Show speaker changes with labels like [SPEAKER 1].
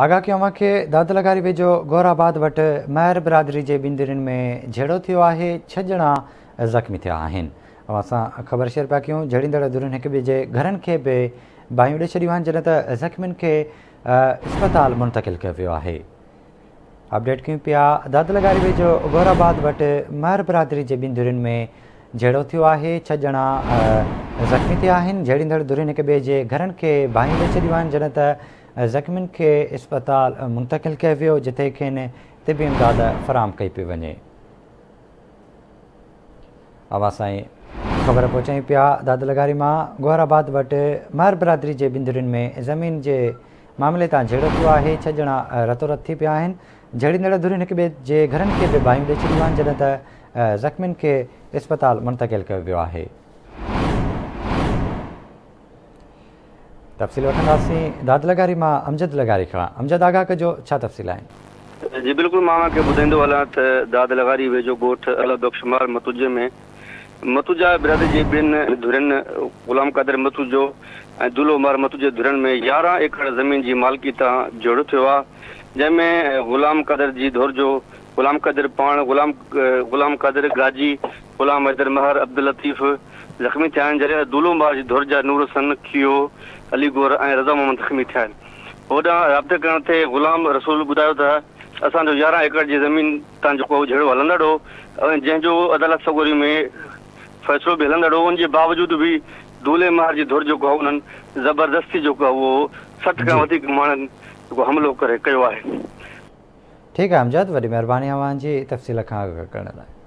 [SPEAKER 1] آگاهه ڪيون اوهان کي داد لغاري ويجهو گوهر آباد وٽ مهر برادري جي ٻن ڌرين ۾ جهيڙو ٿيو آهي، ڇهه ڄڻا زخمي ٿيا آهن. اوهان سان خبر شيئر پيا ڪيون جهيڙيندڙ ڌرين هڪ ٻئي جي گهرن کي به باهيون ڏئي ڇڏيون آهن جڏهن ته زخمين کي اسپتال منتقل ڪيو ويو آهي. اپڊيٽ ڪيون پيا داد لغاري ويجهو گوهر آباد وٽ مهر برادري جي ٻن ڌرين ۾ جهيڙو ٿيو آهي، ڇهه ڄڻا زخمي ٿيا آهن، جهيڙيندڙ ڌرين هڪ ٻئي جي گهرن کي باهيون ڏئي ڇڏيون آهن جڏهن ته زخمين کي اسپتال منتقل ڪيو ويو جتي کين طبي امداد فراهم ڪئي پئي وڃي. اوهان سائين خبر پهچايون پيا داد لغاري مان گوهر آباد وٽ مهر برادري جي ٻن ڌرين ۾ زمين جي معاملي تان جهيڙو ٿيو آهي، ڇهه ڄڻا رتو رت ٿي پيا آهن، جهيڙيندڙ ڌرين هڪ ٻئي جي گهرن کي به باهيون ڏئي ڇڏيون آهن جڏهن ته زخمين کي اسپتال منتقل ڪيو ويو آهي. تفصيل وٺنداسين داد لغاري مان امجد لغاري کان امجد آگاهه ڪجو ڇا تفصيل آهن.
[SPEAKER 2] جي بلڪل مان اوهان کي ٻڌائيندو هلان ته داد لغاري ويجهو ڳوٺ الله بخش مهر متوجي ۾ متوجا برادري جي ٻن ڌرين غلام قادر متوجو ۽ دولو مهر متوجي ڌرين ۾ 11 ايڪڙ زمين جي مالڪي تان جهيڙو ٿيو آهي جنهن ۾ غلام قادر جي ڌر جو غلام قادر پاڻ، غلام غلام قادر گاجي، غلام حيدر مهر، عبداللطيف زخمي ٿيا آهن، جڏهن ته دولو مهر جي ڌر جا نور حسن کيو، علي گوهر ۽ رضا محمد زخمي ٿيا آهن. هوڏانهن رابطي ڪرڻ تي غلام رسول ٻڌايو ته اسان جو 11 ايڪڙ جي زمين تان جيڪو جهيڙو هلندڙ هو ۽ جنهن جو عدالت سڳوري ۾ فيصلو به هلندڙ هو ان جي باوجود به دولي مهر جي ڌر جيڪو آهي انهن زبردستي جيڪو آهي اهو 60 کان وڌيڪ ماڻهن جيڪو حملو ڪري ڪيو آهي.
[SPEAKER 1] ٺيڪ آهي امجد وڏي مهرباني اوهان جي تفصيل کان آگاهه ڪرڻ لاء.